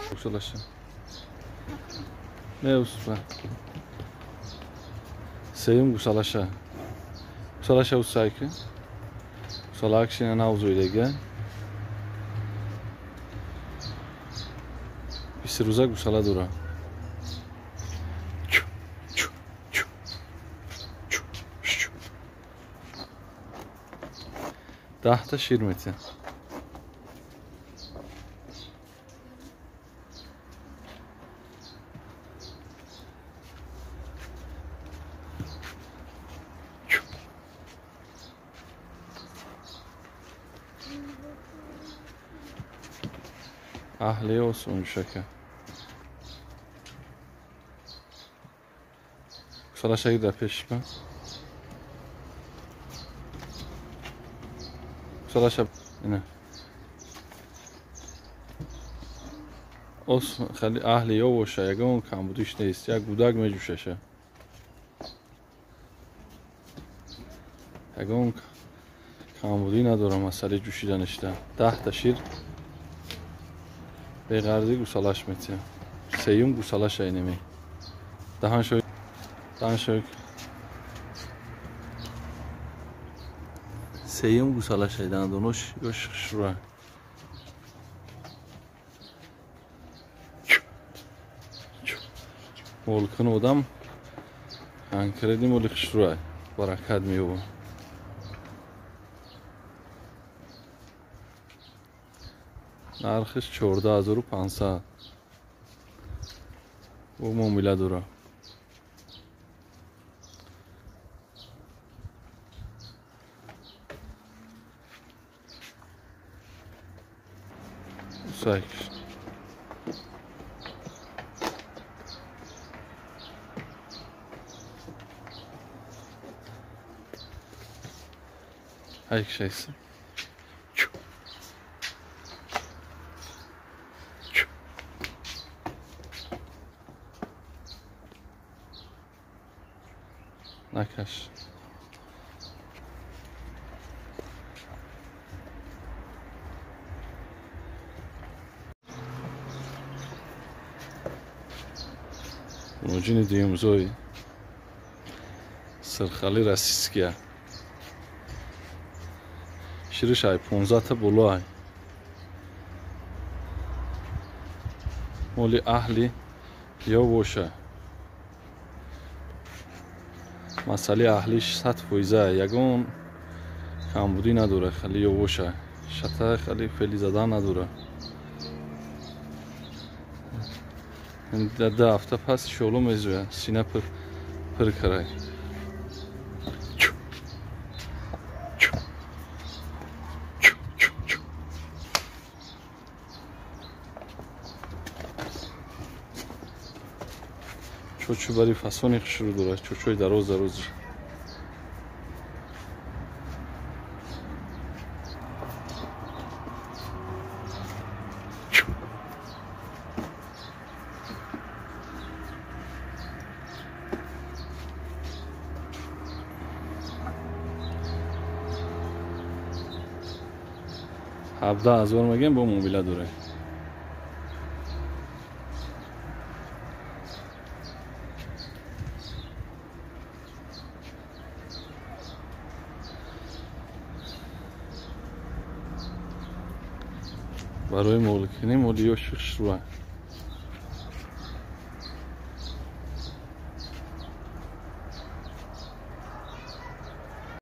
Гусалаша. Не успа. Сеюм гусалаша. Гусалаша усайки. Гусалакшина навзуидага. 20 рӯза гусала дора. 10 та шир метиҳад. Аҳли осон шака. Гусалаша дар пеш ба. Гусалаша ина. Ос хали аҳли ёвоша, ягон камбудиш нест, як гудак меҷӯшаша. Ягон камбудӣ надора масъалаи ҷӯшиданишда. 10 та шир беғарзӣ гусалаш метиҳам. Сеюм гусалаша инеми. Даҳаншо даҳаншо сеюм гусалаша, дандонош ёш хушрӯа. Молкун одам анкреди моли хушрӯа, баракат меёбад. Нархиш 14 500. Ӯ муомила дорад. Усайкиш. Айкшайси. Накаш. Муҷини дуюмзои сирхали российския. Шириш ай 15 та боло ай. Моли аҳли ё боша. Масъалаи аҳлиш 100 фоиза, ягон камбудӣ надора, хали ёвоша. Шата хали фели задан надора. Дар 2 ҳафта пас шоло мезояд, сина пир карай. Чочу бари фасони хушрӯ дорад, чочои дароз дароз. 17 000 мегем, бо муомила дорад. Барои моликунӣ моли ёши хушрӯа.